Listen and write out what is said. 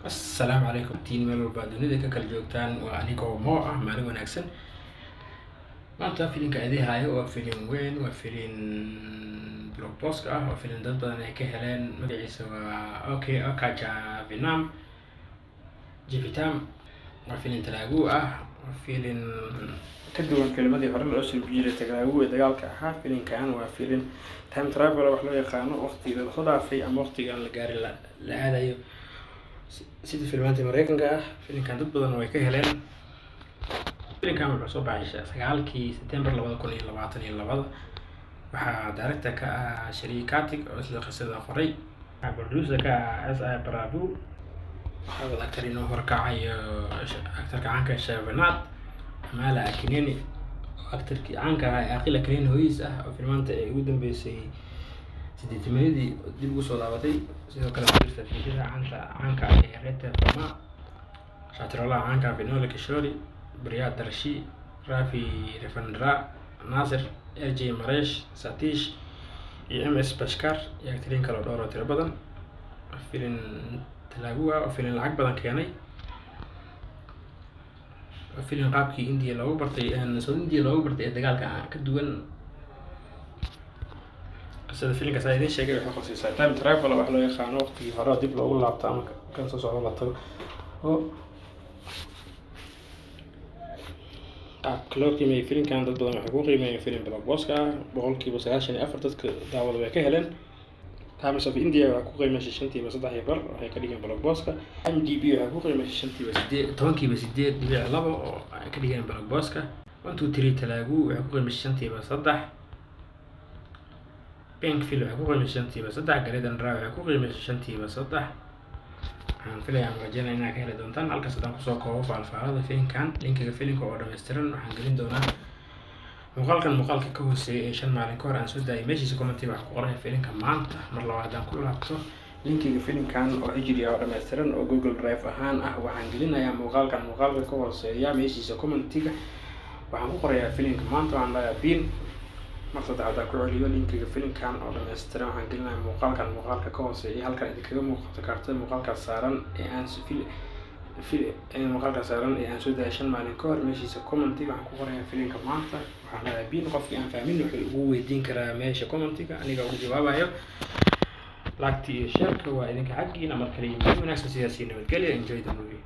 Assalaamu calaykum tiin meel walba dunida ka kala joogtaan, waa anigoo moo ah. Maalin wanaagsan. Maanta filimka idin haayo waa filim weyn, waa filim blockbuster ah, waa filim dad badan ay ka heleen. Magaciisa waa Okay Oka Jeevitham. Jeevitham waa filim Telugu ah, waa filim ka duwan filmadii hore loo soo jiray Telugu ee dagaalka ahaa. Filimkan waa filim time travel wax loo yaqaano, waqtiga lasoo dhaafay ama waqtiga aan la gaarin la aadayo, sida filmaanta Mareykanka ah. Filimkan dad badan way ka heleen. Filimkan wuxuu soo baxay 9-kii September 2022. Waxaa director ka ah Sri Karthik oo isla qisada qoray. Waxaa producer ka ah S I Prabhu. Waxaa wada actor inoo horkacayo actorka caanka Shivanand, Amala Akkineni oo actorkii caanka ahaa ee Akhil Akkineni hooyiis ah, oo filmaanta ay ugu dambeysay 80-yadii dib ugu soo laabatay. Sidoo kale ku jirta fiishada caanka ah ee Rita Varma, shaatirolaha caanka ah Vennela Kishore, Priyadarshi, Ravi Ravindra, Nasir, R J Mahesh, Satish iyo M S Bhaskar iyo actoriin kale oo dhowr oo tiro badan. Filin Telugu ah oo filin lacag badan keenay, waa filin qaabkii India loogu bartay, South India loogu bartay ee dagaalka ka duwan. Qisada filimkaas aan idiin sheegay waxay khusaysaa time travel wax loo yaqaano, waqtigii hore dib loogu laabto ama kan soo socda la tago, oo qaabka loo qiimeeyay filimkan dad badan waxay ku qiimeeyeen filim blockbuster ah. 94% dadka daawada way ka heleen. Times of India waxay ku qiimeysay 5.5 iyo bar, waxay ka dhigeen blockbuster. IMDb waxay ku qiimeysay shantiiba sideed, 8.2 tobankiiba, oo ay ka dhigeen blockbuster. 123 Telugu waxay ku qiimeysay 3.5 iyo. Pinkvilla waxay ku qiimeysay 3.5 iyo. Garedan Ra waxay ku qiimeysay 3.5 iyo. Waxaan filayaa ama rajeynaya inaad ka heli doontaan. Halkaas haddaan kusoo koobo faalfaalada filimkan, linkiga filimka oo dhammaystiran waxaan gelin doonaa muuqaalkan muuqaalka ka hooseeya ee 5 maalin ka hor aan soo daayay. Meeshiisa commentiga waxaa ku qoran "filimka maanta". Mar labaad haddaan ku laabto, linkiga filimkan oo HD ah oo dhammaystiran oo Google Drive ahaan ah waxaan gelinayaa muuqaalkan muuqaalka ka hooseeya. Meeshiisa commentiga waxaan ku qorayaa "filimka maanta", waxaan dhahayaa pin. Mar saddexaad haddaan ku celiyo, linkiga filimkan oo dhammaystiran waxaan gelinayaa muuqaalkan muuqaalka ka hooseeya, halkan idinkaga muuqato kaartada muuqaalkaas saaran ee aan muuqaalkaas saaran ee aan soo daayay 5 maalin ka hor. Meeshiisa commentiga waxaan ku qorayaa "filimka maanta", waxaan dhahayaa pin. Qofkii aan fahmin wuxuu ugu weydiin karaa meesha commentiga, aniga ugu jawaabayo. Like-ta iyo share-ka waa idinka xaggiina. Mar kale iyo maalin wanaagsan, sidaas iyo nabadgelya. Enjoy the movie.